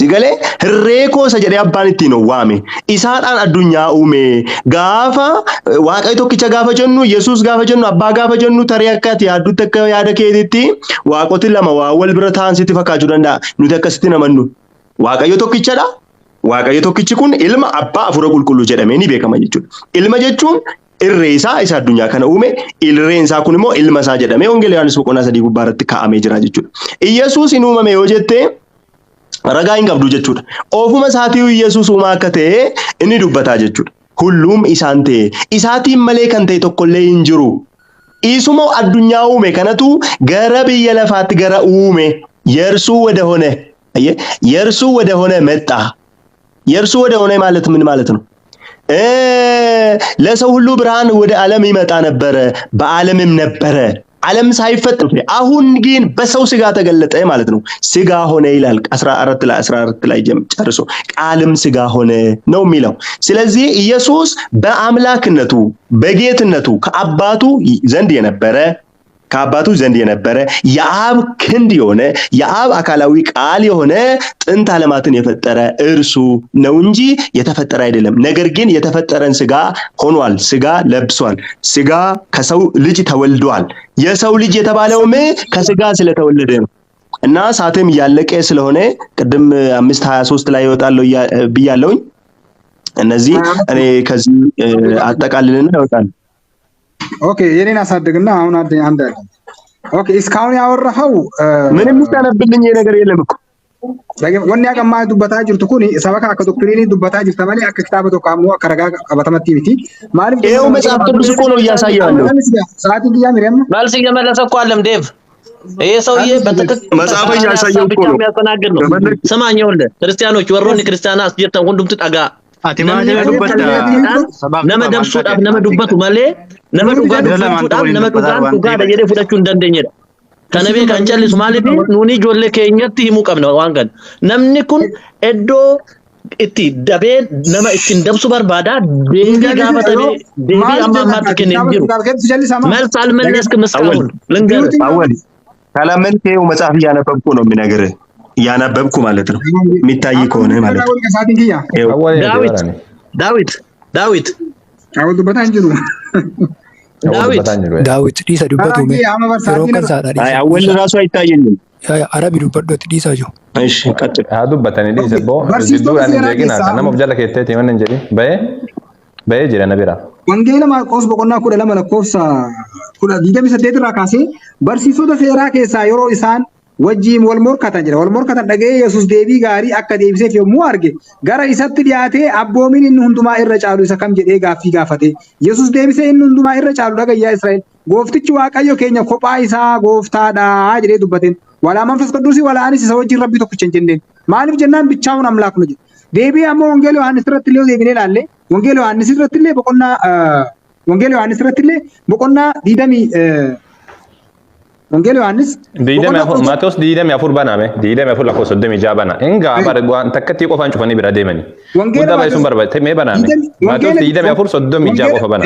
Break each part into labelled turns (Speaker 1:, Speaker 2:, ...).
Speaker 1: Sigalee hirree koosa jedhee abbaan ittiin waame isaadhaan addunyaa uume. Gaafa Waaqayyo tokkicha gaafa jennu, Yesuus gaafa jennu, abbaa gaafa jennu, tarii akka ati yaaddutti, akka yaada keetiitti waaqoti lama waa wal bira ta'an sitti fakkaachuu danda'a. Nuti akkasitti namannu. Waaqayyo tokkichadha. Waaqayyo tokkichi kun ilma, abbaa, hafuura qulqulluu jedhamee ni beekama jechuudha. Ilma jechuun irree isaa isa addunyaa kana uume, irreen isaa kun immoo ilma isaa jedhamee Wangeela Yohaannis boqonnaa 3 gubbaa irratti kaa'amee jira jechuudha. Iyyasuus hin uumame yoo jettee ragaa hin qabdu jechuudha. Ofuma isaatii Iyyasuus uumaa akka ta'e inni dubbataa jechuudha. Hulluum isaan ta'e isaatiin malee kan ta'e tokkollee hin jiru. Isuma addunyaa uume kanatu gara biyya lafaatti gara uume የእርሱ ወደሆነ የእርሱ ወደሆነ መጣ። የእርሱ ወደሆነ ማለት ምን ማለት ነው? ለሰው ሁሉ ብርሃን ወደ ዓለም ይመጣ ነበረ፣ በዓለምም ነበረ፣ ዓለም ሳይፈጠር፣ አሁን ግን በሰው ስጋ ተገለጠ ማለት ነው። ስጋ ሆነ ይላል 14 ላይ፣ 14 ላይ ጨርሶ ቃልም ስጋ ሆነ ነው የሚለው። ስለዚህ ኢየሱስ በአምላክነቱ በጌትነቱ ከአባቱ ዘንድ የነበረ፣ ከአባቱ ዘንድ የነበረ፣ የአብ ክንድ የሆነ፣ የአብ አካላዊ ቃል የሆነ፣ ጥንት ዓለማትን የፈጠረ እርሱ ነው እንጂ የተፈጠረ አይደለም። ነገር ግን የተፈጠረን ስጋ ሆኗል። ስጋ ለብሷል። ስጋ ከሰው ልጅ ተወልዷል። የሰው ልጅ የተባለውም ከስጋ ስለተወለደ ነው። እና ሰዓትም እያለቀ ስለሆነ ቅድም 5:23 ላይ ይወጣለሁ ብያለሁኝ። እነዚህ እኔ ከዚህ አጠቃልልና ይወጣል።
Speaker 2: Okay፣ የኔን አሳድግና አሁን አንድ አንድ አለ። Okay፣ እስካሁን ያወራኸው
Speaker 1: ምንም የምታነብልኝ ነገር የለም እኮ።
Speaker 2: Wanni akka ammaa dubbataa jirtu kun sabaka akka doctrine dubbataa jirta malee akka kitaaba tokko ammoo akka ragaa qabatamatti miti. Maaliif?
Speaker 1: ይኸው መጽሐፍ ቅዱስ እኮ ነው እያሳየ ያለው።
Speaker 2: Sa'aatiin kiyyaa mire amma.
Speaker 3: መልስ እየመለሰ እኮ አለም ዴቭ። ይሄ ሰውዬ በትክክል
Speaker 1: መጽሐፍ
Speaker 3: ተቃራኒ
Speaker 1: እያሳየው
Speaker 3: ሀሳብ
Speaker 1: እኮ
Speaker 3: ብቻ
Speaker 1: ነው።
Speaker 3: የሚያስተናግድ ነው። ስማኝ፣ ይኸውልህ ክርስቲያኖች፣ warroonni kiristaanaa as jirtan hundumti dhagaa.
Speaker 4: Ati maal
Speaker 3: Namni
Speaker 4: jala
Speaker 3: kun
Speaker 4: dubbatta?
Speaker 3: kallattiidhaan
Speaker 4: Sabaaf
Speaker 3: nama
Speaker 4: tuqa maal
Speaker 3: dabsuudhaaf
Speaker 4: taate?
Speaker 3: nama dubbatu malee nama dhugaa
Speaker 4: Jala lamaan
Speaker 3: dubbachuudhaaf
Speaker 4: waliin
Speaker 3: nama
Speaker 4: dubbataa
Speaker 3: dhugaan
Speaker 4: waan
Speaker 3: dhugaadha
Speaker 4: ta'eef.
Speaker 3: jedhee fudhachuu hin dandeenyedha. Kana beekan callisu maaliif nuuni ijoollee keenyatti himuu qabna waan kana. Namni kun iddoo itti dabee nama ittiin dabsu barbaada, deebii gaafatamee deebii amma ammaatti kennee hin jiru. መልስ አልመለስክም እስካሁን ልንገርህ።
Speaker 1: አወል ካላመንክ ይኸው መጽሐፍ እያነበብኩ ነው የሚነግርህ፣ እያነበብኩ ማለት ነው። የሚታይ ከሆነ ማለት ነው።
Speaker 2: Sa'aatiin kiyyaa.
Speaker 1: ይኸው
Speaker 3: ዳዊት፣ ዳዊት፣ ዳዊት።
Speaker 2: Awwal dubbataa hin jiru.
Speaker 3: ዳዊት።
Speaker 5: Daawit, dhiisa dubbatu mee yeroo kan saadha
Speaker 1: አይ
Speaker 5: dhiisa.
Speaker 1: አወል ራሱ አይታየኝም።
Speaker 5: Arabi dubbadhu dhiisaa jiru.
Speaker 1: እሺ ቀጥል።
Speaker 6: Haa dubbatanii dhiise boo
Speaker 2: Barsiistota
Speaker 6: jidduudhaan hin
Speaker 2: seeraa
Speaker 6: jeeqinaa
Speaker 2: keessaa
Speaker 6: kan nama of jala keetteeti manni hin jedhin bahee bahee jira na bira.
Speaker 2: Wangeela Maarqoos boqonnaa 12 lakkoofsa 28 irraa kaasee barsiisota seeraa keessaa yeroo isaan wajjiin wal morkatan jedha. Wal morkatan dhaga'ee Yesuus deebii gaarii akka deebiseef yommuu arge gara isatti dhiyaatee abboomiin inni hundumaa irra caalu isa kam jedhee gaaffii gaafate. Yesuus deebisee inni hundumaa irra caalu dhagayyaa Israa'el. Gooftichi Waaqayyo keenya kophaa isaa gooftaadha jedhee dubbateen. Walaa መንፈስ ቅዱስ walaa anis isa wajjin rabbi tokkicha hin jenneen. Maaliif jennaan ብቻውን አምላክ ነው jedhe. Deebii ammoo Wangeela Yohaannis irratti illee deebinee ilaalle, Wangeela Yohaannis irratti illee boqonnaa Wangeela Yohaannis irratti illee boqonnaa diidamii Wangeela Yohaannis
Speaker 6: 24, Maatewos 24 baname, 24 lakkoofsa 36 bana. Hingaa bara waan takkatti qofaan cufanii bira deemani.
Speaker 2: Wangeela
Speaker 6: Guddaa baay'isuun barbaade mee baname. Maatewos 24 36 qofa bana.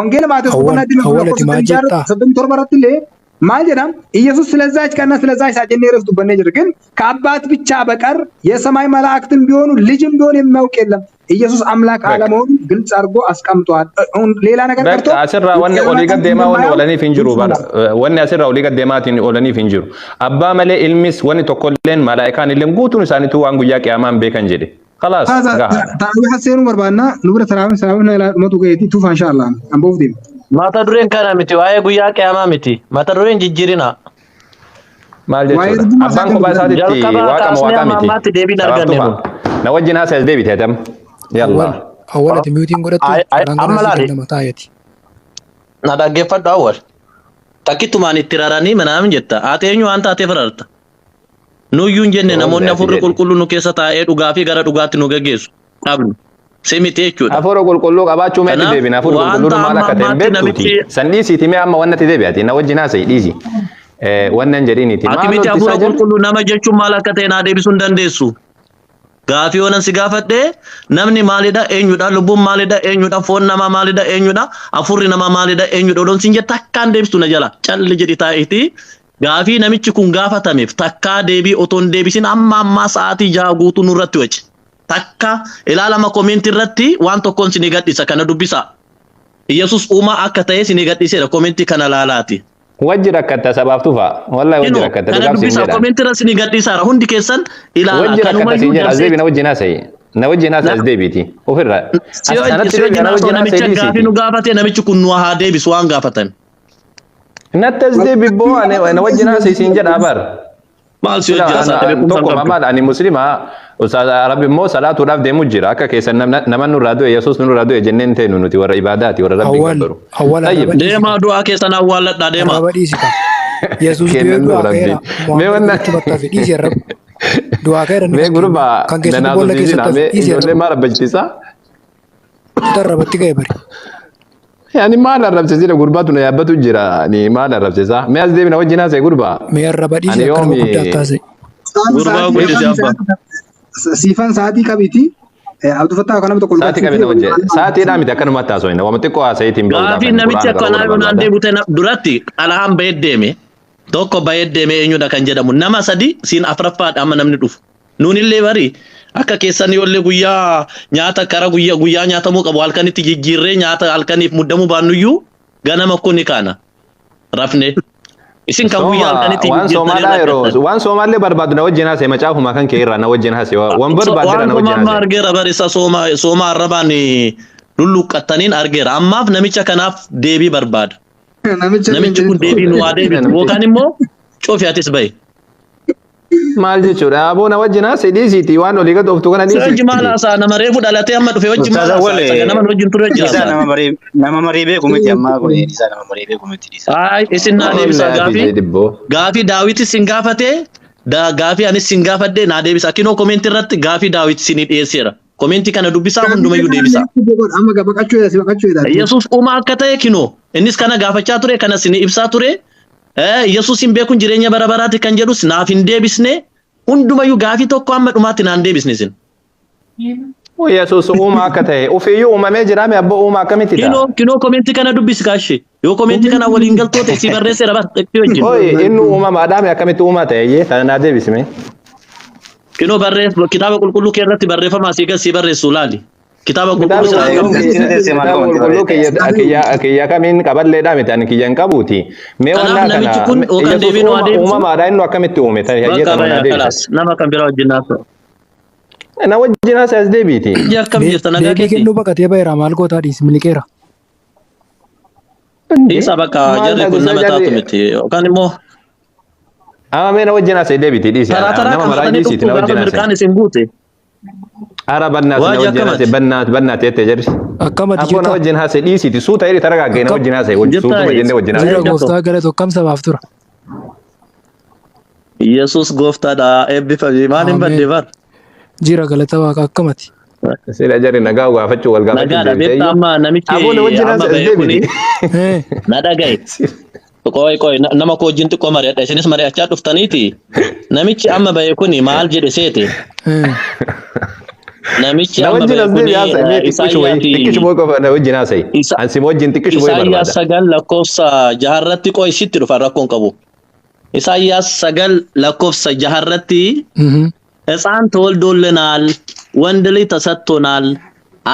Speaker 2: Wangeela Maatewos boqonnaa 24
Speaker 5: Awwal ati maal
Speaker 2: lakkoofsa
Speaker 5: jettaa?
Speaker 2: 37 irratti illee maal jedham? ኢየሱስ ስለዛች ቀንና ስለዛች ሰዓት jennee reef dubbannee jira ግን ከአባት ብቻ በቀር የሰማይ መላእክትም ቢሆኑ ልጅም ቢሆን የሚያውቅ የለም። ኢየሱስ አምላክ አለመሆኑን ግልጽ አድርጎ አስቀምጧል። ሌላ ነገር ቀርቶ
Speaker 6: Bakka asirraa wanni olii gad deemaa wanni oolaniif hin jiru bara. Wanni asirraa olii gad deemaatiin oolaniif hin jiru. Abbaa malee ilmis wanni tokkolleen malaa'ikaan illee guutuun isaaniitu waan guyyaa qiyaamaa hin beekan jedhe. Khalaas gahaadha.
Speaker 2: Tarawih seenuu barbaanna nu bira tarawih tarawih dhumatu gaheeti tuufa inshallah amboof deema.
Speaker 3: Mata dureen kana miti, waa'ee guyyaa qiyaamaa miti. Mata dureen jijjiirina.
Speaker 6: Maal
Speaker 2: Waa'ee
Speaker 6: jechuudha?
Speaker 2: dubbii
Speaker 6: Abbaan kophaa isaatitti
Speaker 3: Jalqabaa
Speaker 6: waaqa moo
Speaker 3: kaasnee
Speaker 6: waaqa
Speaker 3: amma
Speaker 6: miti?
Speaker 3: ammaatti deebiin
Speaker 6: Sabaaf
Speaker 3: arganne
Speaker 6: tufa.
Speaker 3: nun.
Speaker 6: Na wajjin haasa'es deebite atam. Yallaa.
Speaker 5: Awwal ati mute godhattu
Speaker 3: Ay- ay-
Speaker 5: karaan
Speaker 3: amma
Speaker 5: kanaa si
Speaker 3: laali.
Speaker 5: kennama taayati.
Speaker 3: Na dhaggeeffadhu awwal. Takkittumaan itti raranii manaamin jetta. Ati eenyu waan taateef rarta? Nuyyuu hin jenne namoonni
Speaker 6: Ati
Speaker 3: afurri
Speaker 6: jedhi.
Speaker 3: qulqulluu nu keessa taa'ee dhugaa fi gara dhugaatti nu geggeessu qabnu. Si miti jechuudha.
Speaker 6: Hafuura qulqulluu qabaachuu meetti
Speaker 3: Kanaaf
Speaker 6: deebina? Hafuura
Speaker 3: wanta
Speaker 6: qulqulluun maal
Speaker 3: amma
Speaker 6: akka ta'e hin
Speaker 3: ammaatti
Speaker 6: beektuuti.
Speaker 3: namichi
Speaker 6: San dhiisiiti mee amma wanna ati deebi'ati na wajjin haasa'i dhiisi. Wanna hin jedhiniiti.
Speaker 3: Ati
Speaker 6: Maal
Speaker 3: miti
Speaker 6: lolti
Speaker 3: hafuura
Speaker 6: isaa jedhu?
Speaker 3: qulqulluu nama jechuun maal akka ta'e naa deebisuu hin dandeessu. Gaafii yoonan si gaafadhe namni maalidha, eenyudha, lubbuun maalidha, eenyudha, foon namaa maalidha, eenyudha, hafuurri namaa maalidha, eenyudha odoon siin jette akkaan deebistu na jala calli jedhi taa'itii. Gaafii namichi kun gaafatameef takkaa deebii otoo hin deebisin amma ammaa sa'aatii 6 guutuu nurratti wace. Takka ilaalama comment irratti waan tokkoon sinii gadhiisa kana dubbisaa. Yesus uumaa akka ta'e sinii gadhiiseera comment kana laalaati.
Speaker 6: Wajji rakkatta sabaaf tufa. Wallahi wajji
Speaker 3: Kinoo
Speaker 6: rakkatta
Speaker 3: kana
Speaker 6: dhugaaf siin
Speaker 3: dubbisaa
Speaker 6: jedha.
Speaker 3: comment irra sinii gadhiisaara hundi keessan ilaala.
Speaker 6: Wajji rakkatta siin
Speaker 3: Kanumayyuu
Speaker 6: jedha. As
Speaker 3: darsee
Speaker 6: deebi na wajjin haasa'i. Na wajjin haasa'i as deebiiti. Ofirra.
Speaker 3: si
Speaker 6: As anatti
Speaker 3: si
Speaker 6: deebi
Speaker 3: wajjin
Speaker 6: na
Speaker 3: haasa'u
Speaker 6: wajjin haasa'i
Speaker 3: namicha gaafii
Speaker 6: dhiisiiti.
Speaker 3: nu gaafate namichi kun nu haa deebisu waan gaafatame.
Speaker 6: Natti as deebi boo ani na wajjin haasa'i siin jedha bar.
Speaker 3: Maal si
Speaker 6: Sila
Speaker 3: wajjin haasa'ate beekumsa hin
Speaker 6: tokko
Speaker 3: qabdu.
Speaker 6: maal ani muslima ustaaz Arabi immoo salaatuudhaaf deemu jira akka keessan nama nurraa du'e Yesuus nurraa du'e jenneen teenu nuti warra ibaadaati warra Rabbiin
Speaker 5: Awwal
Speaker 6: gabbaru.
Speaker 5: awwal
Speaker 6: Tayyib
Speaker 5: arraba dhiisi
Speaker 3: Deemaa
Speaker 5: ka.
Speaker 3: du'aa keessan awwaalladhaa deemaa.
Speaker 5: Arraba dhiisi ka. Yesuus du'ee
Speaker 6: kennan
Speaker 5: du'aa
Speaker 6: nu Rabbi.
Speaker 5: ka'eera.
Speaker 6: Mee
Speaker 5: Muhammad
Speaker 6: wanna
Speaker 5: achumatti hafe dhiisi arraba. Du'aa ka'eera inni
Speaker 6: mee
Speaker 5: kan keenya.
Speaker 6: gurbaa
Speaker 5: Kan keessatti boolla
Speaker 6: nanaasofsiisina
Speaker 5: keessatti hafe
Speaker 6: mee
Speaker 5: dhiisi
Speaker 6: ijoollee
Speaker 5: arraba.
Speaker 6: maal arrabsiisa?
Speaker 5: Utuu arrabatti ka'e bari.
Speaker 6: Ani maal arrabsiisina gurbaatu na yaabbatu jira ani maal arrabsiisa? Mee as deebina wajjin haasa'e gurbaa.
Speaker 5: Mee arraba
Speaker 6: Ani
Speaker 5: dhiisi akka nama
Speaker 6: yoomi
Speaker 5: guddaa taasise.
Speaker 3: Gurbaa guddisi abbaa.
Speaker 2: Siifan sa'aatii qabiiti. Abduu Fattah kan nama tokko
Speaker 6: sa'aatii
Speaker 2: galchuu
Speaker 6: qabina
Speaker 2: fi
Speaker 6: wajjin sa'aatiidhaa miti akkanumatti haasofna waan xiqqoo haasa'iitiin bahuudhaaf
Speaker 3: Gaafii
Speaker 6: ani
Speaker 3: namichi
Speaker 6: quraana
Speaker 3: akkanaa
Speaker 6: qara'uu
Speaker 3: yoonaan
Speaker 6: barbaada.
Speaker 3: deebute duratti alahaan bahee deeme tokko bahee deeme eenyudha kan jedhamu nama sadi siin afuraffaadha amma namni dhufu. Nuunillee bari akka keessan yoollee guyyaa nyaata kara guyyaa guyyaa nyaatamuu qabu halkanitti jijjiirree nyaata halkaniif muddamuu baannuyyuu ganama kun ni kaana rafne. Isin kan guyyaa
Speaker 6: Sooma
Speaker 3: halkanitti
Speaker 6: waan
Speaker 3: jijjiirtanii
Speaker 6: soomaalaa yeroo
Speaker 3: rakkattan.
Speaker 6: waan soomaallee barbaadu na wajjin haasa'e macaafuma kan kee irraa na wajjin haasa'e waan barbaadde irraa
Speaker 3: Waan
Speaker 6: na wajjin
Speaker 3: sooma amma
Speaker 6: haasa'e.
Speaker 3: argeera barisa sooma sooma arrabaan lulluqqattaniin argeera. Ammaaf namicha kanaaf deebii barbaada.
Speaker 2: Namicha
Speaker 3: Namichi kun deebii nu haa deebisu yookaan immoo cufi atis bahi.
Speaker 6: Maal jechuudha aboo na wajjin haasa'e dhiisiiti waan olii gad ooftu kana
Speaker 3: Si wajji maal
Speaker 6: dhiisiiti.
Speaker 3: haasa'a nama reefu dhalatee amma dhufe wajji maal
Speaker 4: Ustaaz
Speaker 3: haasa'a
Speaker 4: Awwal
Speaker 3: isa nama wajjin ture wajji
Speaker 4: dhiisaa
Speaker 3: haasa'a.
Speaker 4: nama marii beeku miti ammaa kun dhiisaa nama marii beeku miti dhiisaa.
Speaker 3: Ay isin naa deebisaa
Speaker 6: Wallahi
Speaker 3: gaafii
Speaker 6: dhibboo.
Speaker 3: gaafii Daawitis sin gaafate gaafii anis sin gaafadhe naa deebisa. Kinoo comment irratti gaafii Daawit sinii dhiyeesseera. Comment kana dubbisaa hundumayyuu deebisa.
Speaker 2: Amma baqachuu si baqachuu
Speaker 3: Yesuus uumaa akka ta'e kinoo innis kana gaafachaa ture kana sinii ibsaa ture. Yesuus hin beekun jireenya bara baraati kan jedhus naaf hin deebisne hundumayyuu gaafii tokko amma dhumaatti naan deebisne isin.
Speaker 6: Yesuus uumaa akka ta'e ofiiyyuu uumamee jiraame abboo uumaa akkamitti ta'a?
Speaker 3: Kinoo kinoo comment kana dubbisi kaashee yoo comment kana waliin galtoote si barreesseera bar xiqqii wajjin.
Speaker 6: Oi inni uumamaadhaame akkamitti uumaa ta'e iyyee tana naa deebisime.
Speaker 3: Kinoo barreess kitaaba qulqulluu kee irratti barreeffama asii gad si barreessu laali. Kitaaba qulqulluu
Speaker 6: Kitaaba
Speaker 3: silaa
Speaker 4: Ustaaz
Speaker 3: qabdu.
Speaker 6: qulqulluu
Speaker 4: Teessee teessee maal
Speaker 6: kitaaba
Speaker 4: comment
Speaker 6: qulqulluu
Speaker 4: barreessa?
Speaker 6: kiyya kiyya kamiin qaballeedhaa miti ani kiyya hin qabuuti. Mee
Speaker 3: Kanaaf
Speaker 6: wannaa
Speaker 3: namichi
Speaker 6: kana
Speaker 3: kun yookaan
Speaker 6: Yesuus
Speaker 3: deebii nu haa deebisu.
Speaker 6: uumamaadha inni akkamitti uume tani hayyee
Speaker 3: Bakka
Speaker 6: tana naa
Speaker 3: bayaa
Speaker 6: deebisa.
Speaker 3: kalaas nama kan biraa wajjin haasa'u.
Speaker 6: Na wajjin haasa'e as deebiiti.
Speaker 3: Ija akkam jirta nagaa
Speaker 5: Deebii
Speaker 3: keetii?
Speaker 5: kennuu baqatee baheera maal gootaa dhiisi miliqeera.
Speaker 3: Dhiisa bakka
Speaker 6: Maal
Speaker 3: jarri kun
Speaker 6: taasisa
Speaker 3: nama taatu
Speaker 6: jarri
Speaker 3: miti yookaan immoo
Speaker 6: amma mee na wajjin haasa'e deebiiti dhiisi
Speaker 3: taraa taraa
Speaker 6: nama maraa
Speaker 3: qabatanii
Speaker 6: dhiisiiti
Speaker 3: dhuftu
Speaker 6: na
Speaker 3: gaafa
Speaker 6: wajjin haasa'e.
Speaker 3: mirqaan isin guute.
Speaker 6: Ara bannaati na
Speaker 3: Waaji
Speaker 6: wajjin haasa'e
Speaker 3: akkamati?
Speaker 6: bannaati bannaati jettee jarri.
Speaker 5: Akkamati
Speaker 6: Abboo na
Speaker 5: jirta?
Speaker 6: wajjin haasa'e dhiisiiti suuta jedhi taragaagee na
Speaker 5: Akkam
Speaker 6: wajjin haasa'e
Speaker 3: Jirtaa
Speaker 6: suutuma jennee wajjin
Speaker 5: jira
Speaker 6: haasa'e.
Speaker 5: gooftaa galatu akkam sabaaf tura.
Speaker 3: Yesuus gooftaadha eebbifame maal hin badde
Speaker 5: Ameen.
Speaker 3: bar.
Speaker 5: Jira galata waaqa akkamati.
Speaker 6: Sila jarri nagaa gaafachuu wal gaafachuu
Speaker 3: Nagaadha
Speaker 6: deebitee
Speaker 3: beektaa
Speaker 6: iyyuu.
Speaker 3: amma namichi
Speaker 6: Aboo na wajjin
Speaker 3: amma
Speaker 6: haasa'e as
Speaker 3: ba'e kuni
Speaker 6: deebiti.
Speaker 5: Eh,
Speaker 3: na dhagaye. Qoy qoy nama koo wajjin xiqqoo mari'adha isinis mari'achaa dhuftaniiti. Namichi amma ba'e kuni maal jedhe seete?
Speaker 5: eh.
Speaker 3: Namichi
Speaker 6: Na
Speaker 3: amma
Speaker 6: wajjin
Speaker 3: ba'e
Speaker 6: as
Speaker 3: kuni
Speaker 6: deebi haasa'e mee xiqqishu wayii xiqqishu wayii qofa na wajjin haasa'e.
Speaker 3: Isa
Speaker 6: Ansi wajjin xiqqishu wayii
Speaker 3: Isaayyaas
Speaker 6: barbaada.
Speaker 3: 9 lakkoofsa 6rratti qoy sitti dhufa rakkoon qabu. Isaayyaas 9 lakkoofsa 6rratti
Speaker 5: Mhm.
Speaker 3: ሕፃን ተወልዶልናል፣ ወንድ ልጅ ተሰጥቶናል፣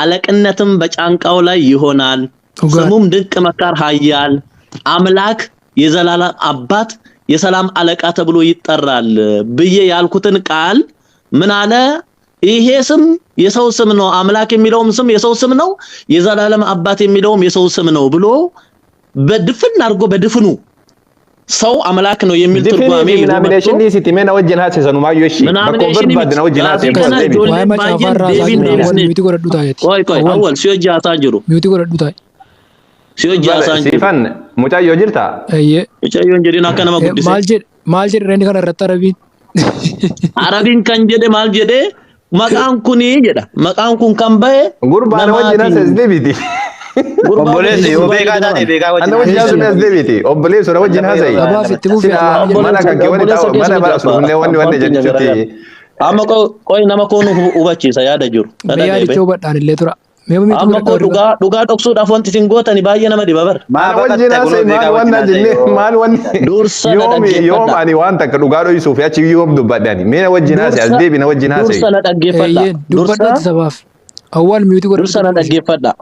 Speaker 3: አለቅነትም በጫንቃው ላይ ይሆናል፣
Speaker 5: Dhugaadha.
Speaker 3: ስሙም ድንቅ መካር፣ ኃያል አምላክ፣ የዘላለም አባት፣ የሰላም አለቃ ተብሎ ይጠራል ብዬ ያልኩትን ቃል ምን አለ? ይሄ ስም የሰው ስም ነው፣ አምላክ የሚለውም ስም የሰው ስም ነው፣ የዘላለም አባት የሚለውም የሰው ስም ነው ብሎ በድፍን አድርጎ በድፍኑ ሰው አምላክ ነው የሚል ትርጓሜ
Speaker 6: Difinii
Speaker 3: ይዞ መጥቶ
Speaker 6: minaamination dhiisiiti mee na wajjin haasa'e sanumaayyuu ishii bakka
Speaker 3: ምናምኔሽን
Speaker 6: barbaadde na wajjin haasa'e
Speaker 3: gaafii
Speaker 6: immoo as
Speaker 3: kana
Speaker 5: Akkas.
Speaker 6: deebiti.
Speaker 5: Waa'ee
Speaker 3: ijoolleen
Speaker 5: macaafaa
Speaker 3: baay'een
Speaker 5: irraa haasaa
Speaker 3: deebiin
Speaker 5: jiru awwal
Speaker 3: deebisne.
Speaker 5: mute godhadhu taa'eeti.
Speaker 3: Qoy qoy
Speaker 5: Awwal
Speaker 3: awwal si hojii haasaa jiru.
Speaker 5: mute godhadhu taa'e.
Speaker 3: Si hojii
Speaker 6: Bara
Speaker 3: haasaan jiru.
Speaker 6: siifan mucayyoo jirtaa?
Speaker 5: Eeyyee.
Speaker 3: Mucayyoon jedhin akka nama
Speaker 5: Eh,
Speaker 3: guddise.
Speaker 5: Maal jedhe maal jedhe inni kana irratti arabiin?
Speaker 3: Arabiin kan jedhe maal jedhe maqaan kuni jedha. Maqaan kun kan bahe
Speaker 6: Gurbaa na wajjin haasa'e as
Speaker 3: namaatiin.
Speaker 6: deebiti.
Speaker 3: Gurbaa
Speaker 4: Obboleessi yoo
Speaker 3: gurbaa
Speaker 4: beekaa taate
Speaker 3: jedhama.
Speaker 4: beekaa
Speaker 6: Ana
Speaker 4: wajjin
Speaker 6: wajjin
Speaker 4: haasa'e.
Speaker 6: haasa'e as deebiti. Obboleessu na wajjin
Speaker 4: Lama
Speaker 6: haasa'e.
Speaker 4: yeroo
Speaker 5: Sabaaf itti fufi
Speaker 6: Sila
Speaker 5: Allaah jedhe.
Speaker 6: mana kan kee wani
Speaker 3: Obboleessa
Speaker 6: taa'u
Speaker 3: keessa
Speaker 6: mana
Speaker 3: miti
Speaker 6: bara
Speaker 3: abbaa
Speaker 6: dhufnee wanni
Speaker 3: abbaan
Speaker 6: wanni
Speaker 3: keenya
Speaker 6: jechuutti.
Speaker 3: garagaraa. Amma qoy nama koo nu hubachiisa yaada jiru. Na
Speaker 5: Mee
Speaker 3: dhagaye
Speaker 5: yaadicha
Speaker 3: bee.
Speaker 5: hubadhaan illee tura. Mee mute
Speaker 3: Amma
Speaker 5: godhadhaa
Speaker 3: koo
Speaker 5: warri kaan.
Speaker 3: dhugaa dhugaa dhoksuudhaaf wanti isin gootani baay'ee nama dhiba bara.
Speaker 4: Maa
Speaker 6: Ana wajjin
Speaker 4: baqatta kunoo
Speaker 6: haasa'e
Speaker 4: beekaa
Speaker 6: maal
Speaker 4: wajjin
Speaker 6: wanna
Speaker 4: haasa'e
Speaker 6: jennee
Speaker 4: yoo.
Speaker 6: maal wanni
Speaker 3: Dursa na
Speaker 6: yoomi yoom
Speaker 3: dhaggeeffadha.
Speaker 6: ani waan takka dhugaa dho'isuuf achi yoom dubbadhe ani mee na wajjin haasa'e as
Speaker 3: Dursa
Speaker 6: deebi na wajjin haasa'e.
Speaker 3: dursa na dhaggeeffadha.
Speaker 5: Eeyyeen dubbadhu
Speaker 3: Dursa
Speaker 5: ati sabaaf. Awwaal mute godhadhu
Speaker 3: dursa na
Speaker 5: xiqqoo ishee.
Speaker 3: dhaggeeffadha.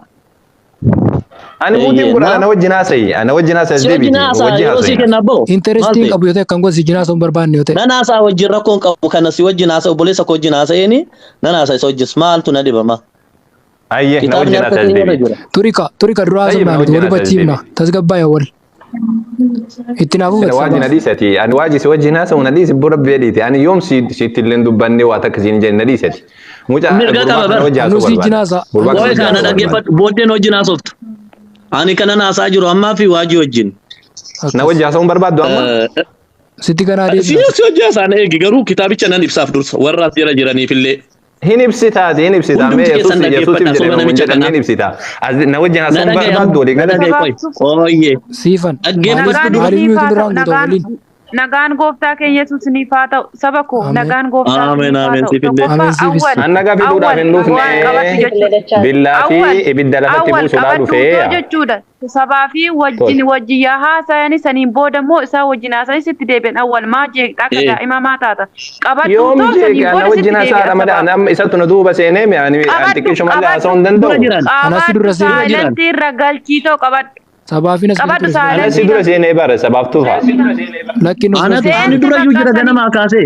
Speaker 6: Ani muutiin
Speaker 3: Eeyyee
Speaker 6: godha
Speaker 3: na
Speaker 6: na wajjin haasa'e ana wajjin haasa'e as
Speaker 3: si wajjin
Speaker 6: deebiiti
Speaker 3: haasaa
Speaker 6: wajjin
Speaker 3: yeroo sii
Speaker 6: haasa'e.
Speaker 3: kenna abboo maal
Speaker 5: Interestiin
Speaker 3: ta'e?
Speaker 5: qabu yoo ta'e akkan gosa si jinaasoo hin barbaanne yoo ta'e.
Speaker 3: Nan haasaa wajjin rakkoon qabu kana si wajjin haasa obboleessa koo wajjin haasa'eeni nan haasa isa wajjis maaltu na dhibama?
Speaker 6: Ayyee na
Speaker 3: Kitaabni
Speaker 6: wajjin
Speaker 3: harka
Speaker 6: haasa'e as
Speaker 3: keenya irra
Speaker 6: deebiiti.
Speaker 3: jira.
Speaker 5: Turika turika dura
Speaker 6: Tayyib na
Speaker 5: haasofnaa miti
Speaker 6: wajjin
Speaker 5: wal
Speaker 6: haasa'e as
Speaker 5: hubachiifna
Speaker 6: deebiiti.
Speaker 5: tasgabbaa'e awwal. Itti naaf
Speaker 6: Sila
Speaker 5: hubate
Speaker 6: waajji na
Speaker 5: sabaaf.
Speaker 6: dhiisati ani waajji si wajjin haasa'u na dhiisi bura beeliiti ani yoom si sitti illee dubbanne waa takka siin jenne na dhiisati. Mucaa
Speaker 3: Mirga
Speaker 6: gurbaa
Speaker 3: qaba
Speaker 6: kana
Speaker 3: bara.
Speaker 6: wajji
Speaker 5: Anuu
Speaker 6: haasa'u
Speaker 5: si
Speaker 6: barbaada.
Speaker 5: jinaasa
Speaker 6: Gurbaa
Speaker 5: anuu
Speaker 6: kana
Speaker 3: Waa'ee
Speaker 5: si
Speaker 6: wajji
Speaker 3: kana
Speaker 6: haasa'u
Speaker 5: jinaasa.
Speaker 6: barbaada.
Speaker 3: dhaggeeffadhu booddeen wajjin haasoftu. Ani kanan haasaa jiru ammaa fi waajii wajjin.
Speaker 6: Na
Speaker 5: Akkas.
Speaker 6: wajji haasa'uun barbaaddu amma?
Speaker 5: Sitti ganaa
Speaker 3: Si
Speaker 5: deebina.
Speaker 3: si hojii haasaan eegi garuu kitaabicha nan ibsaaf dursa warra as jala jiraniif illee.
Speaker 6: Hin ibsitaati hin ibsitaa mee
Speaker 3: Hundumti
Speaker 6: Yesuus
Speaker 3: keessan
Speaker 6: Yesuusiif
Speaker 3: dhaggeeffadha
Speaker 6: jedhee
Speaker 3: soba
Speaker 6: nuun
Speaker 3: namicha
Speaker 6: jedhan
Speaker 3: kanaa.
Speaker 6: hin ibsitaa. As na wajjin
Speaker 3: Na
Speaker 6: haasa'uun
Speaker 3: dhagaye amma
Speaker 6: barbaaddu walii
Speaker 3: na
Speaker 6: galatti.
Speaker 3: dhagaye qoy.
Speaker 7: Sabaaf
Speaker 3: Ooyyee
Speaker 5: Siifan maaliif
Speaker 3: dhaggeeffadhu
Speaker 7: nagaan
Speaker 3: dura.
Speaker 5: maaliif
Speaker 7: isiniif
Speaker 5: mute
Speaker 7: haa ta'u
Speaker 5: duraan guutaa
Speaker 7: nagaan
Speaker 5: waliin?
Speaker 7: nagaan gooftaa keenya Yesuus isiniif haa ta'u saba koo
Speaker 5: Ameen.
Speaker 7: nagaan gooftaa
Speaker 3: Ameen
Speaker 7: isiniif haa
Speaker 3: ameen
Speaker 7: ta'u
Speaker 3: siif illee.
Speaker 7: tokkoffaa
Speaker 5: Ameen siifis.
Speaker 7: awwal
Speaker 6: An nagaa fiduudhaaf
Speaker 7: awwal
Speaker 6: hin dhufne
Speaker 7: waan qabadhu jechuudha
Speaker 6: billaa fi
Speaker 7: awwal
Speaker 6: ibidda lafatti
Speaker 7: awwal
Speaker 6: buusuudhaa
Speaker 7: qabadhu
Speaker 6: dhufee
Speaker 7: utoo jechuudha sabaa fi wajjin
Speaker 6: Tole.
Speaker 7: wajjin yaa haasayani saniin booda immoo isaa wajjin haasayani sitti deebi'an awwal maa jeeqxa akka
Speaker 3: Ee.
Speaker 7: daa'ima maa taata qabadhu
Speaker 6: Yoom
Speaker 7: utoo
Speaker 6: jeeqe
Speaker 7: saniin
Speaker 6: ana
Speaker 7: booda
Speaker 6: wajjin
Speaker 7: sitti
Speaker 6: haasa'a
Speaker 7: deebi'a
Speaker 6: malee
Speaker 7: sabaaf
Speaker 6: ana amma isattu na duuba seenee mi ani ani
Speaker 7: qabadhu
Speaker 6: xiqqishumallee
Speaker 7: qabadhu
Speaker 6: haasa'uu hin
Speaker 3: Dura
Speaker 6: danda'u.
Speaker 3: jiran.
Speaker 5: Anasi
Speaker 7: qabadhu
Speaker 5: dura seenee
Speaker 3: Dura jiran.
Speaker 7: saayilantii irra galchiitoo qabadhu
Speaker 5: sabaafin as bira
Speaker 7: qabadhu
Speaker 5: ture
Speaker 6: Ana
Speaker 5: sila.
Speaker 6: si
Speaker 7: saayilantii
Speaker 6: dura seenee bara sabaaf tufa.
Speaker 5: Lakki nu dura
Speaker 3: Anatu
Speaker 5: seenee.
Speaker 3: ani
Speaker 7: seensi
Speaker 3: dura iyyuu
Speaker 7: bakka
Speaker 3: jira
Speaker 7: sanii
Speaker 3: ganamaa kaasee.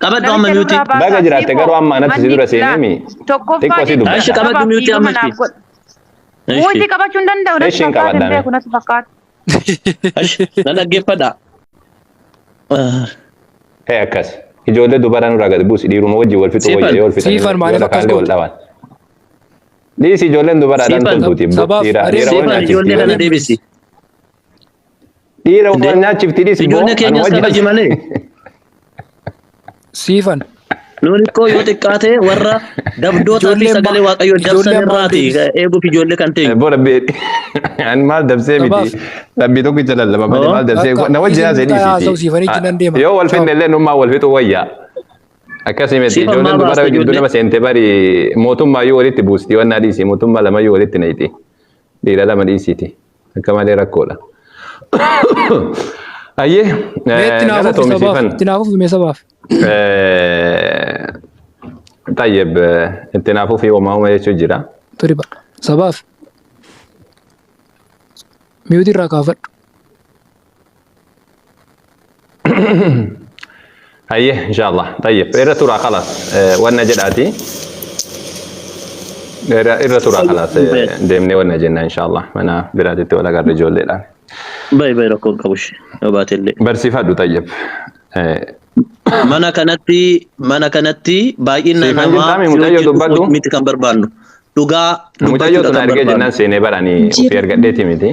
Speaker 3: Qabadhu amma
Speaker 7: namicha
Speaker 3: mute.
Speaker 7: nurraa
Speaker 6: Baga
Speaker 7: baasaa
Speaker 6: jiraatte
Speaker 7: siifoo
Speaker 6: garuu amma anatti si
Speaker 7: manni
Speaker 6: dura
Speaker 7: laa
Speaker 6: seenee mi
Speaker 7: tokkoffaa
Speaker 6: xiqqoo si
Speaker 7: jechuudha
Speaker 3: Ashi
Speaker 6: dubbadha.
Speaker 3: qabadhu
Speaker 7: sabaaf
Speaker 3: mute
Speaker 7: dhiifama
Speaker 3: amma
Speaker 7: naaf
Speaker 3: ishee.
Speaker 7: godha muutii
Speaker 3: Ishi.
Speaker 7: qabachuu hin danda'u natti
Speaker 6: Ishiin
Speaker 7: fakkaata hin
Speaker 6: qabadha mee.
Speaker 7: beeku natti fakkaata.
Speaker 3: Ashi na dhaggeeffadha.
Speaker 6: Hee akkas. Ijoollee dubara nurraa gad buusi dhiiruma wajjin wal fixuu wayya
Speaker 3: Siifan
Speaker 6: yoo wal fixan
Speaker 5: Siifan
Speaker 6: yoo
Speaker 5: maaliif akkas
Speaker 6: lakaallee wal
Speaker 5: goota?
Speaker 6: dhaban. Dhiisi ijoolleen dubaraadhaan
Speaker 3: siifan
Speaker 6: toltuuti.
Speaker 5: Sabaaf
Speaker 6: Dhiira
Speaker 5: adeemsa
Speaker 6: dhiira wal
Speaker 3: siifan
Speaker 6: nyaachifti
Speaker 3: ijoollee kana
Speaker 6: waliin.
Speaker 3: deebisi.
Speaker 6: Dhiira wal
Speaker 3: Indee
Speaker 6: nyaachifti dhiisi boo
Speaker 3: ijoollee
Speaker 6: anu
Speaker 3: keenyas
Speaker 6: wajjin
Speaker 3: kabaji malee.
Speaker 5: Siifan
Speaker 3: Nuuni koo yoo xiqqaate warra dabdootaa fi
Speaker 5: ijoollee
Speaker 3: sagalee waaqayyoo dabsan
Speaker 5: ijoollee maal
Speaker 3: irraati
Speaker 5: deebisi?
Speaker 3: eeguuf ijoollee kan teenyu.
Speaker 6: Bora beedi. Ani maal dabsee
Speaker 5: Sabaaf
Speaker 6: miti. Rabbii tokkicha lallaba malee
Speaker 3: Oo.
Speaker 6: maal dabsee
Speaker 5: bakka
Speaker 6: na wajjin
Speaker 5: isin
Speaker 6: haasa'e
Speaker 5: taa'aa haasa'u
Speaker 6: dhiisiiti.
Speaker 5: siifanii jinan deema.
Speaker 6: Yoo wal
Speaker 5: Ciao.
Speaker 6: finne illee nummaa wal fixuu wayya. Akkasii miti
Speaker 3: Siifan
Speaker 6: ijoolleen
Speaker 3: maa
Speaker 6: dubara
Speaker 3: baasta
Speaker 6: gidduu
Speaker 3: ijoollee?
Speaker 6: nama seente bari mootummaayyuu walitti buusti wannaa dhiisi mootummaa lamayyuu walitti naqxi. Dhiira lama dhiisiiti. Akka malee rakkoodha. Ayyee
Speaker 5: Mee itti naaf ofi
Speaker 6: galatoomi
Speaker 5: sabaaf
Speaker 6: siifan.
Speaker 5: itti naaf ofi mee sabaaf.
Speaker 6: Tayyib itti naaf ofii homaa homa jechuu jira.
Speaker 5: Turi ba sabaaf mute irraa kaafadhu.
Speaker 6: Ayyee inshallah. Tayyib irra turaa khalas wanna jedhaati. Irra turaa khalas deemnee wanna jenna inshallah mana biraatitti wal agarra ijoolleedhaan.
Speaker 3: Bayi bayi rakkoon qabu ishee yoo baate illee.
Speaker 6: Barsiifadhu tayyib.
Speaker 3: Mana kanatti baay'ina
Speaker 6: Siifan
Speaker 3: namaa
Speaker 6: jirtaami
Speaker 3: si
Speaker 6: mucayyoo
Speaker 3: wajjin dhufuu
Speaker 6: dubbadhu.
Speaker 3: miti kan barbaannu. Dhugaa
Speaker 6: Mucayyoo
Speaker 3: dubbachuudha
Speaker 6: tun
Speaker 3: kan
Speaker 6: argee
Speaker 3: barbaannu.
Speaker 6: jennaan seenee baranii ofii
Speaker 8: Jira.
Speaker 6: argadheeti miti.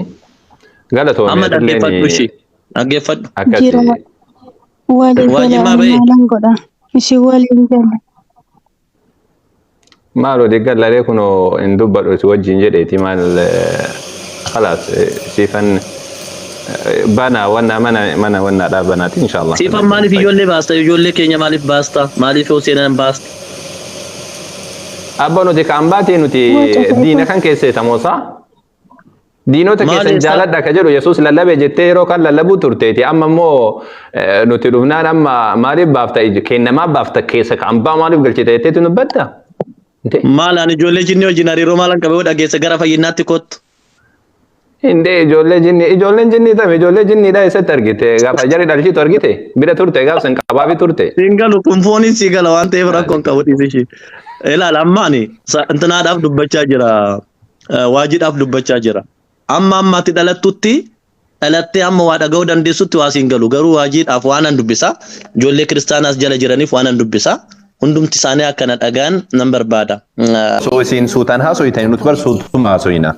Speaker 6: Galatoomi
Speaker 3: Amma
Speaker 6: atilleen
Speaker 3: dhaggeeffadhu ishee. Dhaggeeffadhu.
Speaker 6: akkasi.
Speaker 8: Jira. Walii
Speaker 3: Waajjin
Speaker 8: gala
Speaker 3: maa
Speaker 8: ani
Speaker 3: ba'e?
Speaker 8: maalan godha? Isin waliin gala.
Speaker 6: Maal odii gallaree kunoo hin dubbadhu si wajjin jedheeti maal khalaas siifan bana wanna mana mana wannaadhaa banaati inshallah.
Speaker 3: Siifan maaliif ijoollee baasta? Ijoollee keenya maaliif baasta? Maaliif yoo seenan baasta?
Speaker 6: Abba nuti kan baatee nuti
Speaker 8: Waca
Speaker 6: diina
Speaker 8: ta'e
Speaker 6: kan keesseeta moosaa. Diinota
Speaker 3: Maal
Speaker 6: keessan
Speaker 3: eessa?
Speaker 6: jaaladha ka jedhu Yesuus lallabe jettee yeroo kan lallabuu turteeti. Amma immoo nuti dhufnaan amma maaliif baafta kennamaa baafta keessa kan abbaa maaliif galchite jetteetu dubbatta?
Speaker 3: Maal ani ijoollee jinnii wajjin hariiroo maalan qabee yoo dhageesse gara fayyinaatti kottu.
Speaker 6: Hindee ijoollee jinnii ijoolleen jinnii tame ijoollee jinniidha eessatti argite gaafa jarri dhalchitu argite bira turte gaafa san qabaafi turte.
Speaker 3: Siin galu kun fooniin sii gala waan ta'eef rakkoon qabu dhiisi ishee. Ilaal amma ani intinaadhaaf dubbachaa jira. Waajiidhaaf dubbachaa jira. Amma ammaatti dhalattutti dhalattee amma waa dhaga'uu dandeessutti waa siin galu garuu waajiidhaaf waan an dubbisa. Ijoollee kiristaanaas jala jiraniif waan an dubbisa. Hundumti isaanii akkana dhagaan nan barbaada.
Speaker 6: So isin suutaan haasoytan nuti bar suutuma haasoyna.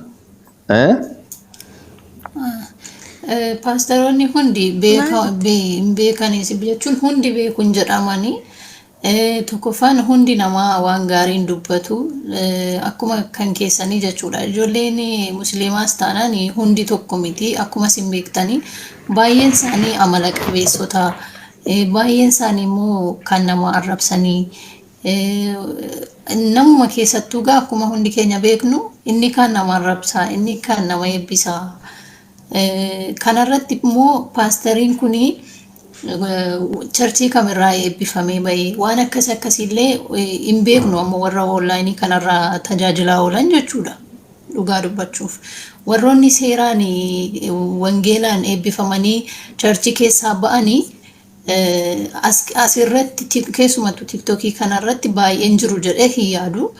Speaker 9: Paastaroonni hundi beeka hin beekanis jechuun hundi beeku hin jedhamanii. Tokkoffaan hundi namaa waan gaariin dubbatu akkuma kan keessanii jechuudha. Ijoolleen musliimaas taanaan hundi tokko miti akkuma isin beektanii baay'een isaanii amala qabeessota baay'een isaanii immoo kan nama arrabsanii Namuma keessattuu gaa akkuma hundi keenya beeknu inni kaan nama arrabsaa, inni kaan nama eebbisaa. Kanarratti immoo paastariin kuni churchii kamirraa eebbifamee bahee waan akkas akkasiillee hin beeknu amma warra onlineii kanarraa tajaajilaa oolan jechuudha. Dhugaa dubbachuuf. Warroonni seeraan wangeelaan eebbifamanii churchii keessaa ba'anii asirratti, keessumattuu TikTokii kanarratti baay'een jiru jedhee hin yaadu.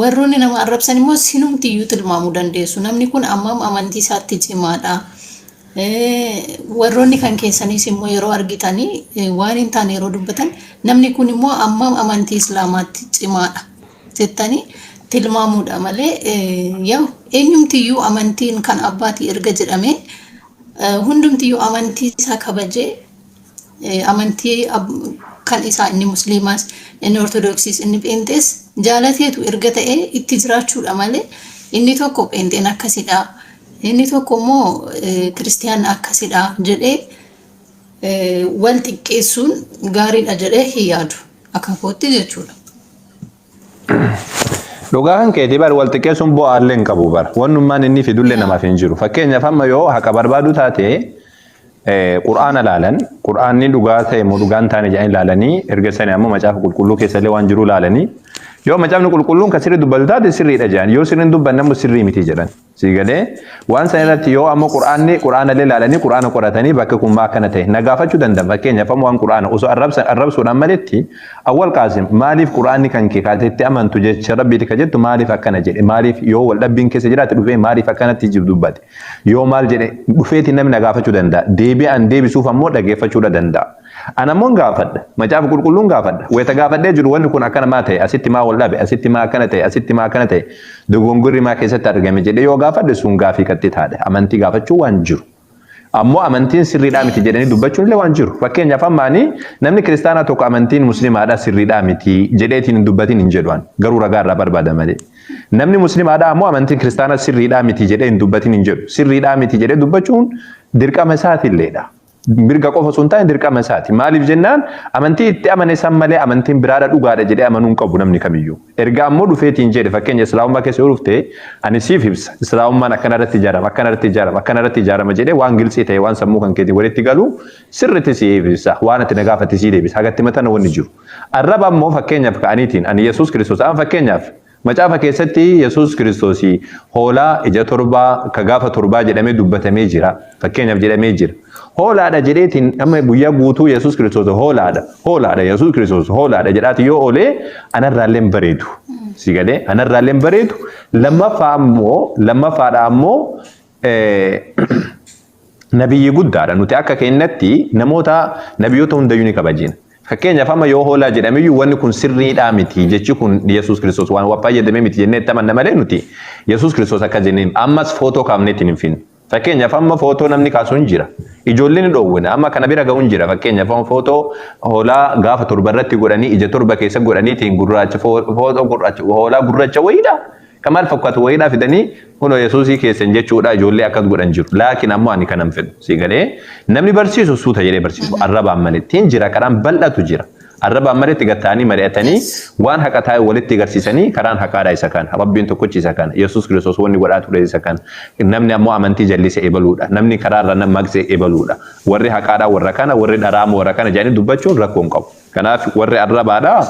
Speaker 9: Warroonni nama arrabsan immoo sinumtiyyuu tilmaamuu dandeessu. Namni kun ammam amantii isaatti cimaadha. Warroonni kan keessanis immoo yeroo argitanii waan hin taane yeroo dubbatan, namni kun immoo ammam amantii islaamaatti cimaadha jettanii tilmaamuudha malee, yaa eenyumtiyyuu amantiin kan abbaatii erga jedhamee, hundumtiyyuu amantii isaa kabajee, amantii kan isaa, inni musliimaas, inni ortodoksiis, inni pheenxees jaalateetu erga ta'ee itti jiraachuudha malee, inni tokko pheenxeen akkasidha, inni tokko immoo kiristiyaan akkasidha jedhee wal xiqqeessuun gaariidha jedhee hin yaadu akka kootti jechuudha.
Speaker 6: Dhugaa kan keetii bar, wal xiqqeessuun bu'aallee hin qabu bar. Wannummaan inni fidullee namaaf hin jiru. Fakkeenyaaf, amma yoo haqa barbaadu taate, qur'aana laalan, qur'aanni dhugaa ta'e moo dhugaan taane jedhanii ilaalanii, erga sanii ammoo macaafa qulqulluu keessallee waan jiru ilaalanii, yoo macaafni qulqulluun kan sirrii dubbatu taate sirriidha jedhan, yoo sirriin dubbanne ammoo sirrii miti jedhan. Si galee? Waan sana irratti yoo ammoo qur'aanni qur'aanallee ilaalanii, qur'aana qoratanii, bakka kun maa akkana ta'e na gaafachuu danda'a. Fakkeenyaaf, amma waan qur'aana osoo arrabsan arrabsuudhaan maletti, Awwal Qaasim, maaliif qur'aanni kan kee kaatetti amantu jecha rabbiiti ka jettu maaliif akkana jedhe, maaliif yoo wal dhabbiin keessa jiraate dhufee maaliif akkanatti jiru dubbate, yoo maal jedhe dhufeeti namni na gaafachuu danda'a. Deebi'an deebisuuf ammoo dhageeffachuudha danda'a. Ana ammoo gaafadha. Macaafa qulqulluun gaafadha. Wayita gaafadhee jiru, wanni kun akkana maa ta'e, asitti maa wal dhabe, asitti maa akkana ta'e, asitti maa akkana ta'e, dogongorri maa keessatti argame jedhee yoo gaafadhe, sun gaafii qaxxitaadha. Amantii gaafachuu waan jiru. Ammoo amantiin sirriidhaa miti jedhanii dubbachuun illee waan jiru. Fakkeenyaaf, ammaanii namni kiristaanaa tokko amantiin musliimaadhaa sirriidhaa miti jedheetiin hin dubbatin hin jedhu an. Garuu ragaa irraa barbaada malee. Namni musliimaadhaa ammoo amantiin kiristaanaa sirriidhaa miti jedhee hin dubbatin hin jedhu. Sirriidhaa miti jedhee dubbachuun dirqama isaatiilleedha. Mirga qofa osoo hin taane dirqama isaati. Maaliif jennaan, amantii itti amane san malee amantiin biraadha dhugaadha jedhee amanuu hin qabu namni kamiyyuu. Erga ammoo dhufeetiin jedhe, fakkeenya islaamummaa keessa yoo dhufte, ani siif ibsa. Islaamummaan akkana irratti ijaarama, akkana irratti ijaarama, akkana irratti ijaarama jedhee waan giltsii ta'e, waan sammuu kan keetiin walitti galu sirriitti siif ibsa. Waan ati na gaafatte sii deebisa. Hagatti matana wanni jiru. Arraba ammoo fakkeenyaaf ka'aniitiin ani Yesuus Kiristoos amma fakkeenyaaf macaafa keessatti Yesuus Kiristoos hoolaa ija torbaa ka gaafa torbaa jedhamee dubbatamee jira. Fakkeenyaaf jedhamee jira. Hoolaadha jedheetiin amma guyyaa guutuu Yesuus Kiristoos hoolaadha, hoolaadha, Yesuus Kiristoos hoolaadha jedhaati yoo oolee, anarraallee hin bareedu. Si galee? Anarraallee hin bareedu. Lammaffaa ammoo, lammaffaadha ammoo, nabiyyi guddaadha. Nuti akka keenyatti namoota nabiyyoota hundayyuu ni kabajina. Fakkeenyaaf, amma yoo hoolaa jedhameyyuu, wanni kun sirriidhaa miti, jechi kun Yesuus Kiristoos waan fayyadame miti jennee itti amanna malee, nuti Yesuus Kiristoos akka jenneen ammas footoo kaafnee ittiin hin finnu. Fakkeenyaaf, amma footoo namni kaasu hin jira. Ijoolleen ni dhoowwina. Amma kana bira ga'u hin jira. Fakkeenyaaf, amma footoo hoolaa gaafa 7 irratti godhanii, ija 7 keessa godhaniitiin, gurraacha, footoo gurraacha, hoolaa gurraacha wayiidha. Kan maal fakkaatu wayiidhaa fidanii kunoo Yesuusii keessan jechuudha, ijoollee akkas godhan jiru. Laakiin ammoo ani kanan fedhu. Si galee? Namni barsiisu suuta jedhee barsiisu. Arrabaan maletti hin jira, karaan bal'atu jira. Arrabaan maletti gatta'anii mari'atanii, waan haqa taa'e walitti agarsiisanii, karaan haqaadha isa kana. Rabbiin tokkichi isa kana. Yesuus Kiristoos wanni godhaa ture isa kana. Namni ammoo amantii jallise ebaluudha. Namni karaarra maqse ebaluudha. Warri haqaadhaa warra kana, warri dharaamoo warra kana jedhanii dubbachuun rakkoo hin qabu. Kanaaf warri arrabaadhaa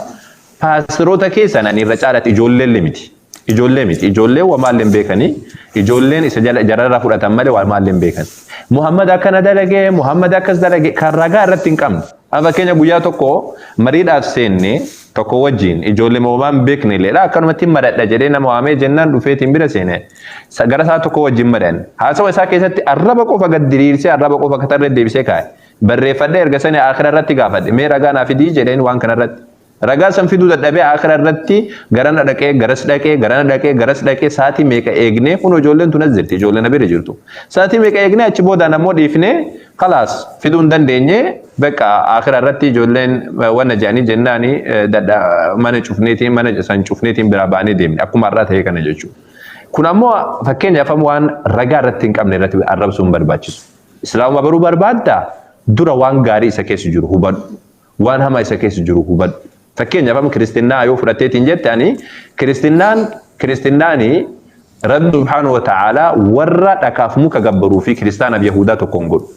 Speaker 6: paasteroota keessan ani irra caalatti ijoolleen miti. Ijoollee miti. Ijoolleen waa maallee hin beekanii. Ijoolleen isa jala jararraa fudhatan malee waa maallee hin beekan. Muhammad akkana dalagee, Muhammad akkas dalagee, kan ragaa irratti hin qabne. Amma fakkeenya, guyyaa tokko mariidhaaf seenne tokko wajjin, ijoollee waan hin beekne illeedha, akkanumatti madadha jedhee nama waamee jennaan dhufeetiin bira seene. Gara isaa tokko wajjin madan. Haasawa isaa keessatti arraba qofa gad diriirsee, arraba qofa katarree deebisee kaa'e. Barreeffadhee erga sanii aakhira irratti gaafadhe. Mee ragaa naa fidii jedheen waan kanarratti. Ragaa san fiduu dadhabee, aakhira irratti garana dhaqee, garas dhaqee, garana dhaqee, garas dhaqee, sa'aatii meeqa eegnee, kun ijoolleen tun as jirti, ijoolleen bira jirtu. Sa'aatii meeqa eegnee, achi boodaan ammoo dhiifnee, kalaas fiduu hin dandeenye. Bakka aakhira irratti ijoolleen wanna jedhanii jennaani, mana cufneetiin, mana san cufneetiin biraa ba'anii deemne, akkuma har'aa ta'e kana jechuudha. Kun ammoo fakkeenyaaf waan ragaa irratti hin qabne irratti arrabsuun hin barbaachisu. Islaamummaa baruu barbaaddaa, dura waan gaarii isa keessa jiru hubadhu. Waan hamaa isa keessa jiru hubadhu. Fakkeenyaaf amma kiristinnaa yoo fudhatteetiin jette, ani kiristinnaani Rabbi subhaanahu wa ta'aalaa warra dhakaaf muka gabbaruu fi kiristaanaaf Yahudaa tokko hin godhu.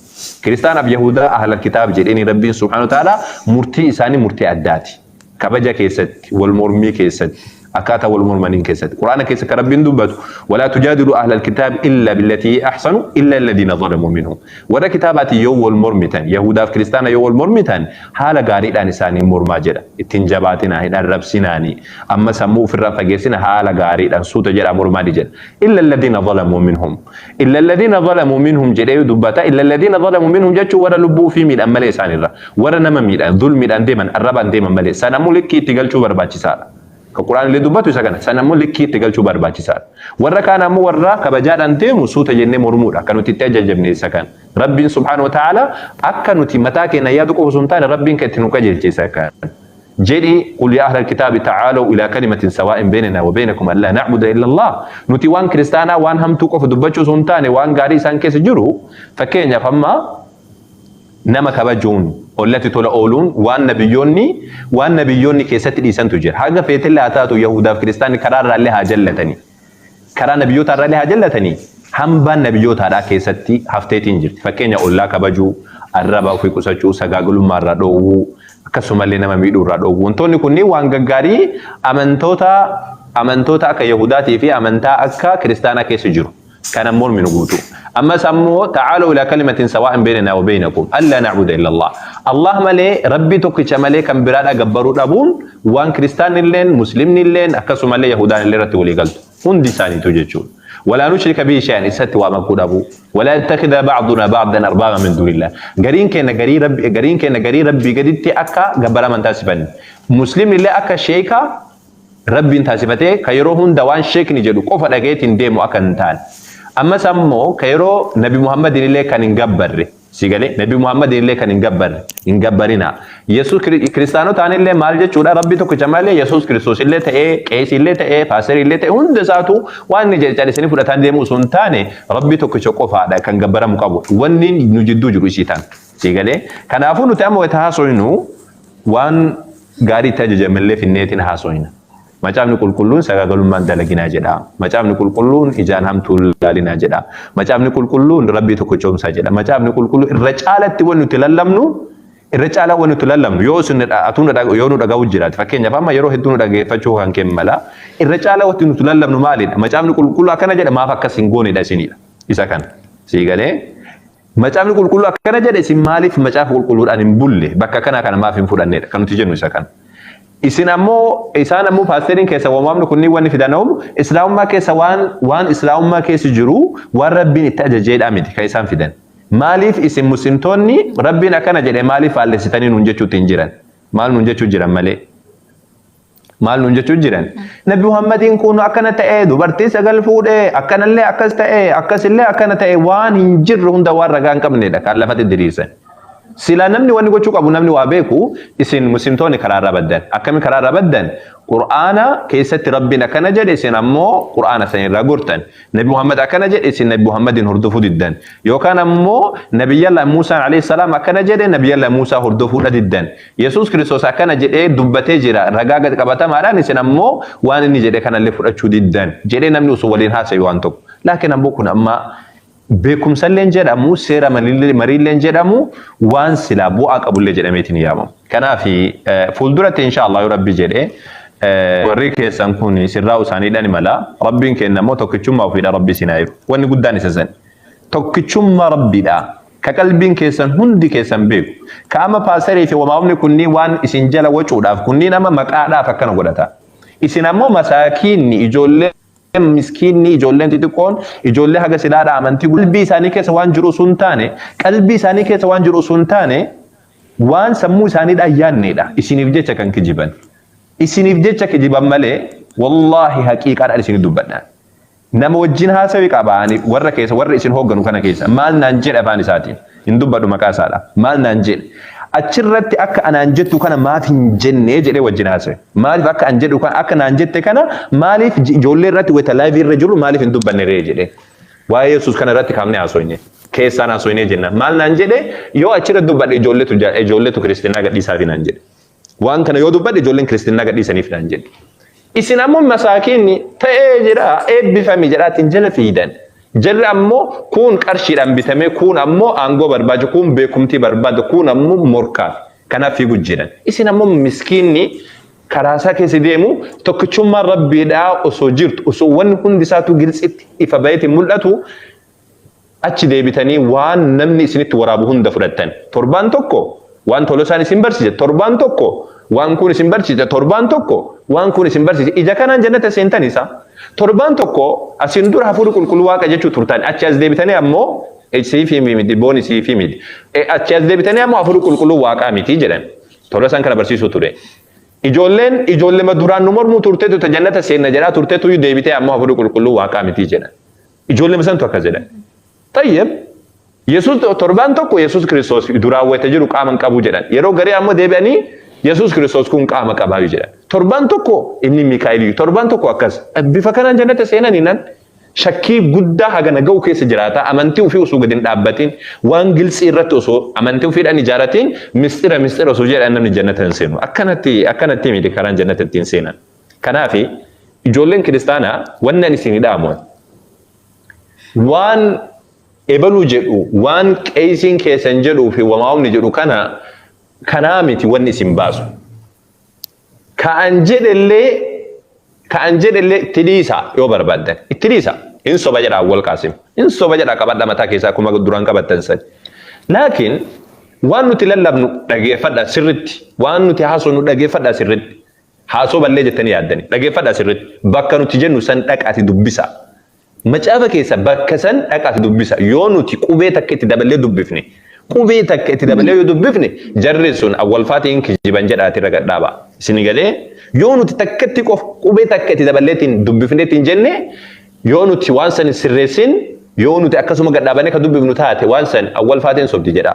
Speaker 6: Kiristaanaaf Yahudaa ahlal kitaab jedheeni Rabbiin subhaanahu wa ta'aalaa murtii isaanii murtii addaati. Kabaja keessatti, wal mormii keessatti, akkaataa wal mormaniin keessatti. Quraana keessa kan Rabbiin dubbatu: "Walaa tujaadilu ahlal kitaab illa billatii ahsanu illa alladhiina zalamuu minhum." Warra kitaabaatiin yoo wal mormitan, Yahudaaf kiristaana yoo wal mormitan, haala gaariidhaan isaanii mormaa jedha. Ittiin jabaatinaa, hin arrabsinaani. Amma sammuu ofirraa fageessina, haala gaariidhaan suuta jedhaa mormaani jedha. Illa alladhiina zalamuu minhum. Illa alladhiina zalamuu minhum jedhee dubbata. Illa alladhiina zalamuu minhum jechuun warra lubbuu ofii miidhan malee isaanirra. Warra nama miidhan, zulmiidhaan deeman, arrabaan deeman malee. San ammoo likkii itti galchuu barbaachisaadha. Ka Quraan illee dubbatu isa kana. San ammoo likkii itti galchuu barbaachisaadha. Warra kaan ammoo warra kabajaadhaan deemu suuta jennee mormuudha. Kan nuti itti ajajamne isa kana. Rabbiin subhaanahu wa ta'ala akka nuti mataa keenya yaadu qofa osoo hin taane, Rabbiin kan itti nu qajeelche isa kana. Jedhi: "Qul yaa ahlal kitaabi ta'aalaw ilaa kalimatin sawaa'in baynanaa wa baynakum allaa na'buda illa Allah." Nuti waan kiristaanaa waan hamtuu qofa dubbachuu osoo hin taane, waan gaarii isaan keessa jiru, fakkeenyaaf amma nama kabajuun, ollatti tola ooluun, waan nabiyyoonni keessatti dhiisantu jira. Haga feetellee haa taatu, Yahudaaf kiristaanni karaa irraallee haa jallatanii. Karaa nabiyyoota irraallee haa jallatanii. Hambaan nabiyyootaadhaa keessatti hafteetiin jirti. Fakkeenya ollaa kabajuu, arraba ofii qusachuu, sagaagalummaa irraa dhoowwuu, akkasumallee nama miidhuu irraa dhoowwuu. Wantoonni kunniin waan gaggaarii amantoota akka Yahudaatii fi amantaa akka kiristaanaa keessa jiru. Kana morminu guutuu. Ammas ammoo "ta'aaluu ilaa kalimatin sawaa'in baynanaa wa baynakum allaa na'buda illa Allah." Allah malee, Rabbii tokkicha malee kan biraadhaa gabbaruu dhabuun waan kiristaanni illeen, muslimni illeen, akkasumallee Yahudaan illee irratti walii galtu. Hundi isaaniitu jechuudha. "Walaa nushrika bihi shay'an", isatti waa makuu dhabuu. "Walaa yattakhidha ba'duna ba'dan arbaaba min duunillah." Gariin keenya garii Rabbi, gariin keenya garii Rabbii gaditti akka gabbaraman taasifanne. Muslimni illee akka sheekaa Rabbiin taasifatee ka yeroo hunda waan sheekni jedhu qofa dhageetiin deemu akka hin taane. Ammas ammoo ka yeroo Nabi Muhammadin illee kan hin gabbarre, si galee, Nabi Muhammadin illee kan hin gabbarre hin gabbarina. Yesuus kiristaanotaan illee maal jechuudha? Rabbi tokkicha malee Yesuus Kiristoos illee ta'ee, qeesii illee ta'ee, paasterii illee ta'ee, hunda isaatu waan inni jedhe callisanii fudhataan deemuu osoo hin taane, Rabbi tokkicha qofaadha kan gabbaramu qabu. Wanni nu jidduu jiru isii tana. Si galee, kanaafuu nuti amma wayita haasofnu waan gaarii itti ajajamillee finneetiin haasofna. Macaafni qulqulluun sagaagalummaan dalaginaa jedha. Macaafni qulqulluun ijaan hamtuu laalinaa jedha. Macaafni qulqulluun Rabbii tokko coomsaa jedha. Macaafni qulqulluun irra caalatti wanni nuti lallabnu, irra caalaa wanni nuti lallabnu, yoo isin atuu yoo nu dhaga'u jiraate, fakkeenyaaf amma yeroo hedduu nu dhageeffachuu kan kee mala, irra caalaa wanti nuti lallabnu maalidha? Macaafni qulqulluu akkana jedha, maaf akkas hin goonedha isinidha. Isa kana. Sii galee, Macaafni qulqulluu akkana jedhe, isin maaliif macaafa qulqulluudhaan hin bulle, bakka kana kana maaf hin fudhannedha kan nuti jennu isa kana. Isin ammoo, isaan ammoo, paasteriin keessa waamamni kunniin wanni fidan oomu islaamummaa keessa waan islaamummaa keessa jiru, waan Rabbiin itti ajajeedha miti kan isaan fidan. Maaliif isin muslimtoonni Rabbiin akkana jedhe maaliif faallessitanii nuun jechuutti hin jiran? Maal nuun jechuu jiran malee? Maal nuun jechuu jiran? Nabi Muhammadiin kun akkana ta'e, dubartii sagal fuudhee, akkanallee akkas ta'e, akkasillee akkana ta'e, waan hin jirre hunda, waan ragaa hin qabnedha kan lafatti diriirsan. Silaa namni wanni gochuu qabu, namni waa beeku, isin muslimtoonni karaa irraa baddan. Akkami karaa irraa baddan? Qur'aana keessatti Rabbiin akkana jedhe, isin ammoo Qur'aana san irraa gortan. Nabi Muhammad akkana jedhe, isin Nabi Muhammadin hordofuu diddan. Yookaan ammoo Nabiyyallah Muusaan alayhi salaam akkana jedhe, Nabiyyallah Muusaa hordofuudha diddan. Yesuus Kiristoos akkana jedhee dubbatee jira ragaa gad qabatamaadhaan, isin ammoo waan inni jedhe kanallee fudhachuu diddan jedhee namni osoo waliin haasayu waan tokko. Laakiin ammoo kun amma beekumsalleen jedhamu, seera mariilleen jedhamu, waan silaa bu'aa qabullee jedhameetiin yaamamu. Kanaaf fuulduratti inshaallah yoo Rabbi jedhe, warri keessan kun sirraa isaaniidhaan mala. Rabbiin kenna immoo tokkichummaa ofiidha Rabbi isin haa jiru. Wanni guddaan isa san. Tokkichummaa Rabbiidha. Ka qalbiin keessan hundi keessan beeku. Ka amma paasterii fi wamaamni kunniin waan isin jala wacuudhaaf, kunniin amma maqaadhaaf akkana godhata. Isin ammoo masaakiinni, ijoollee miskiinni, ijoolleen xixiqqoon, ijoollee haga silaadha amantii qalbii isaanii keessa waan jiru osoo hin taane, qalbii isaanii keessa waan jiru osoo hin taane, waan sammuu isaaniidhaan yaadneedha isiniif jecha kan kijiban. Isiniif jecha kijiban malee, wallaahi haqiiqaadhaan isinii dubbadhaan. Nama wajjin haasawi qaba ani warra keessa, warra isin hoogganu kana keessa. Maal naan jedhe? Afaan isaatiin hin dubbadhu, maqaa isaadha. Maal naan jedhe? Achirratti akka anaan jettu kana maaf hin jenne jedhee wajjin haasawe. Maaliif akka an jedhu kana, akka naan jette kana, maaliif ijoollee irratti wayita live irra jiru maaliif hin dubbanne ree jedhee. Waa'ee Yesuus kana irratti kaafnee haasofne. Keessaan haasofnee jenna. Maal naan jedhe? Yoo achirra dubbadhe ijoolleetu ijoolleetu kiristiinaa gadhiisaafi naan jedhe. Waan kana yoo dubbadhe ijoolleen kiristinnaa gadhiisaniif naan jedhe. Isin ammoo masaakiinni ta'ee jira eebbifami jedhaatiin jala fiidan. Jarri ammoo kun qarshiidhaan bitamee, kun ammoo aangoo barbaadu, kun beekumtii barbaadu, kun ammoo morkaaf. Kanaaf fiigu jiran. Isin ammoo miskiinni karaa isaa keessa deemu tokkichummaan rabbiidhaa osoo jirtu, osoo wanni hundi isaatu giltsitti ifa baheetiin mul'atu, achi deebitanii waan namni isinitti waraabu hunda fudhattan. Torbaan tokko waan Tolosaan isin barsiise, torbaan tokko waan kun isin barsiise, torbaan tokko waan kun isin barsiise. Ija kanaan jannata seentan isa. Torbaan tokko asin dura hafuurri qulqulluu waaqa jechuu turtan. Achi as deebitanii ammoo siif miti, booni siif miti. Achi as deebitanii ammoo hafuurri qulqulluu waaqaa miti jedhan. Tolosaan kana barsiisuu ture. Ijoolleen ijoollee duraan nu mormuu turteetu ta jannata seenna jedhaa turteetu deebitee ammoo hafuurri qulqulluu waaqaa miti jedhan. Ijoollee santu akkas jedhan. Tayyib, Yesuus torbaan tokko Yesuus Kiristoos duraan wayita jiru qaama hin qabu jedhan. Yeroo garee ammoo deebi'anii Yesuus Kiristoos kun qaama qabaayu jedhan. Torbaan tokko inni Mikaa'el, torbaan tokko akkas. Bifa kanaan jannata seenanii nan shakkii guddaa hagana ga'u keessa jiraata. Amantii ofii osoo gadi hin dhaabbatin, waan giltsii irratti osoo amantii ofiidhaan ijaaratiin, mistira mistira osoo jedhan namni jannata hin seenu. Akkanatti akkanatti miti karaan jannata ittiin seenan. Kanaaf ijoolleen kiristaanaa wanni ani isin dhaamu, waan ebaluu jedhu, waan qeesiin keessan jedhuu fi wamaa'umni jedhu kana kanaa miti wanni isin baasu. Ka'an jedhellee itti dhiisa yoo barbaaddan, itti dhiisa. Hin soba jedha Awwal Qaasim. Hin soba jedha, qabadha mataa keessaa akkuma duraan qabattan sani. Laakiin waan nuti lallabnu dhageeffadha sirritti. Waan nuti haasofnu dhageeffadha sirritti. Haasoo ballee jettanii yaaddani. Dhageeffadha sirritti. Bakka nuti jennu san dhaqaati dubbisa. Macaafa keessa bakka san dhaqaati dubbisa. Yoo nuti qubee takka itti daballee dubbifne, qubee takka itti daballee yoo dubbifne, jarri sun awwalfaatiin kijiban jedhaati irra gadhaaba. Isin galee? Yoo nuti takkatti qof qubee takka itti daballeetiin dubbifneetiin jenne, yoo nuti waan san hin sirreessin, yoo nuti akkasuma gadhaabannee ka dubbifnu taate, waan san awwalfaatiin sobdi jedha.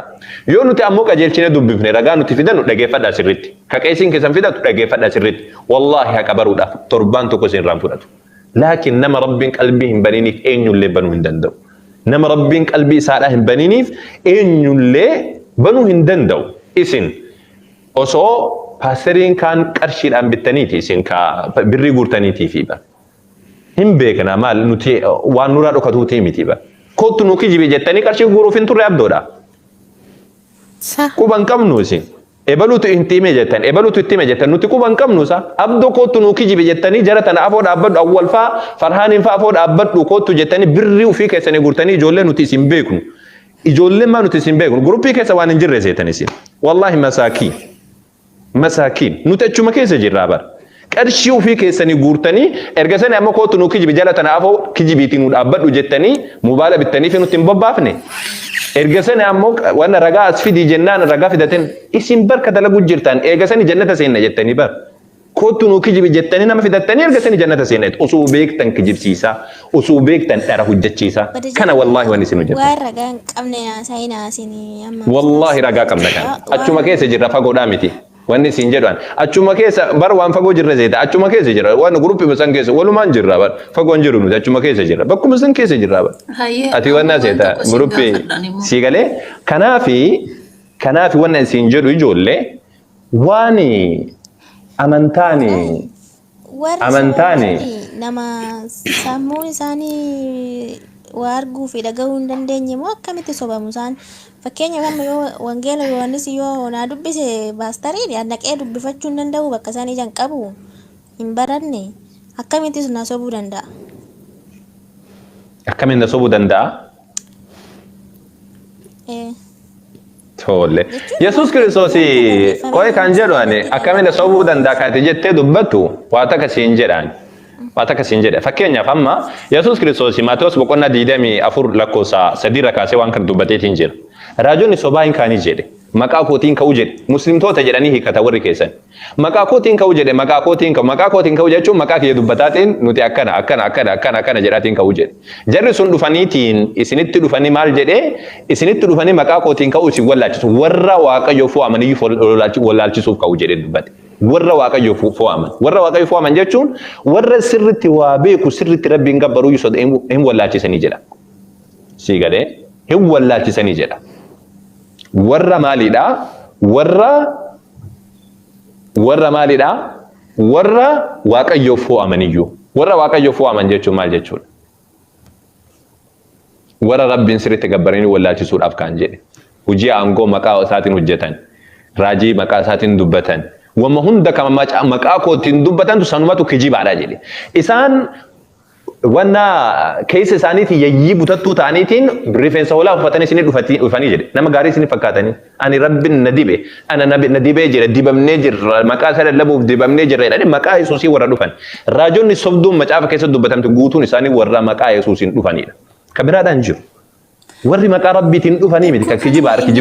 Speaker 6: Yoo nuti ammoo qajeelchine dubbifne, ragaa nuti fidannu dhageeffadhaa sirritti. Ka qeesiin keessan fidatu dhageeffadhaa sirritti. Wallaahi haqa baruudhaaf torbaan tokko isin irraan fudhatu. Laakiin nama Rabbiin qalbii hin baniniif eenyullee banuu hin danda'u. Nama Rabbiin qalbii isaadhaa hin baniniif eenyullee banuu hin danda'u. Isin osoo paasteriin kaan qarshiidhaan bittaniiti, isin ka birrii guurtaniitii fi bara. Hin beekna, maal nuti waan nurraa dhokatuutii miti bara. Kottu nu kijibe jettanii qarshii guuruuf hin turre abdoodha. Quba hin qabnu isin. Ebaluutu itti hime jettan, ebaluutu itti hime jettan, nuti quba hin qabnu isa. Abdoo kottu nu kijibe jettanii jara tana afoo dhaabbadhu, awwal faa farhaaniin faa afoo dhaabbadhu kottu jettanii birrii ofii keessanii guurtanii, ijoollee nuti isin beeknu. Ijoolleen maa nuti isin beeknu guruppii keessa waan hin jirre seetan isin. Wallaahi masaakiin. Masaakiin. Nuti achuma keessa jirraa bara. Qarshii ofii keessanii guurtanii erga sani amma kootu nu kijibi, jala tana afoo kijibiitiin nu dhaabbadhu jettanii mobaala bittanii fi nutti hin bobbaafne. Erga sani ammoo wanna ragaa as fidii jennaan ragaa fidatin isin barka dalagu jirtan, eega sani jannata seenna jettanii bar. Kootu nu kijibi jettanii nama fidattanii erga sani jannata seenna, osoo beektan kijibsiisaa, osoo beektan dhara hojjechiisaa. Kana wallaahi wanni isin hojjettan.
Speaker 10: Waan ragaa hin qabne haasa'in haasinii amma.
Speaker 6: Wallaahi ragaa qabna kana. Achuma keessa jirra, fagoodhaa miti. Wanni isin jedhan achuma keessa bar, waan fagoo jirra zeeta, achuma keessa jira, waan guruppii san keessa walumaan jirra bar, fagoo hin jiru nuti, achuma keessa jirra, bakkuma san keessa jirra bar.
Speaker 9: Hayyee,
Speaker 6: Ati wanna
Speaker 9: waan
Speaker 6: seeta
Speaker 9: tokko siin
Speaker 6: guruppii
Speaker 9: gaafadhaan immoo.
Speaker 6: sii galee. Kanaafi wanna isin jedhu, ijoollee, waan amantaani
Speaker 10: Warri
Speaker 6: amantaani
Speaker 10: sobanii nama sammuun isaanii waa arguu fi dhagahuu hin dandeenye moo akkamitti sobamu isaan? Fakkeenyaaf amma yoo wangeela Yohaannis yoo naa dubbise paastariin, naqee dubbifachuu hin danda'u, bakka isaan ija hin qabu, hin baranne, akkamittis na sobuu danda'a?
Speaker 6: Akkamiin na sobuu danda'a?
Speaker 10: Ee.
Speaker 6: Tole.
Speaker 10: Jechuun
Speaker 6: Yesuus Kiristoos qo'ee kan jedhu, ani akkamiin na sobuu danda'a kan ati jettee dubbattu, waa takka siin jedhaan. Waa takka siin jedha. Fakkeenyaaf amma Yesuus Kiristoos Maatewos boqonnaa 24 lakkoofsa 3 irra kaasee waan kana dubbateetiin jira. Raajonni sobaa hin kaanii jedhe. Maqaa kootiin ka'uu jedhe. Muslimtoota jedhanii hiikata warri keessan. Maqaa kootiin ka'uu jedhe, maqaa kootiin ka'u. Maqaa kootiin ka'uu jechuun maqaa kiyya dubbataatiin nuti akkana akkana akkana akkana akkana jedhaatiin ka'uu jedhe. Jarri sun dhufaniitiin isinitti dhufanii maal jedhee, isinitti dhufanii maqaa kootiin ka'uu isin wallaalchisu. Warra Waaqayyo fo'amaniyyuu wallaalchisuuf ka'uu jedhee dubbate. Warra Waaqayyo fo'aman. Warra Waaqayyo fo'aman jechuun warra sirritti waa beeku, sirritti Rabbiin gabbaruu hin wallaalchisanii jedha. Sii galee? Hin wallaalchisanii jedha. Warra maaliidhaa? Warra Warra maalidhaa? Warra Waaqayyoof fo'amaniyyuu. Warra Waaqayyoof fo'aman jechuun maal jechuudha? Warra Rabbiin sirriitti gabbaranii wallaalchisuudhaaf kan jedhe. Hojii aangoo maqaa isaatiin hojjetan. Raajii maqaa isaatiin dubbatan. Wamma hunda kama maqaa kootiin dubbatantu sanumatu kijibaadha jedhe. Isaan wanna keessa isaaniitiin yayyii butattuu ta'aniitiin rifeensa hoolaa uffatanii isinii dhufanii jedhe. Nama gaarii isinii fakkaatanii. Ani Rabbiin na dibe. Ana na dibee jira. Dibamnee jirra. Maqaa isaa lallabuuf dibamnee jirra jedhanii maqaa Yesuusii warra dhufan. Raajonni sobduun macaafa keessatti dubbatamte guutuun isaanii warra maqaa Yesuusiin dhufanidha. Kan biraadhaan jiru. Warri maqaa Rabbiitiin dhufanii miti kan kijibaa.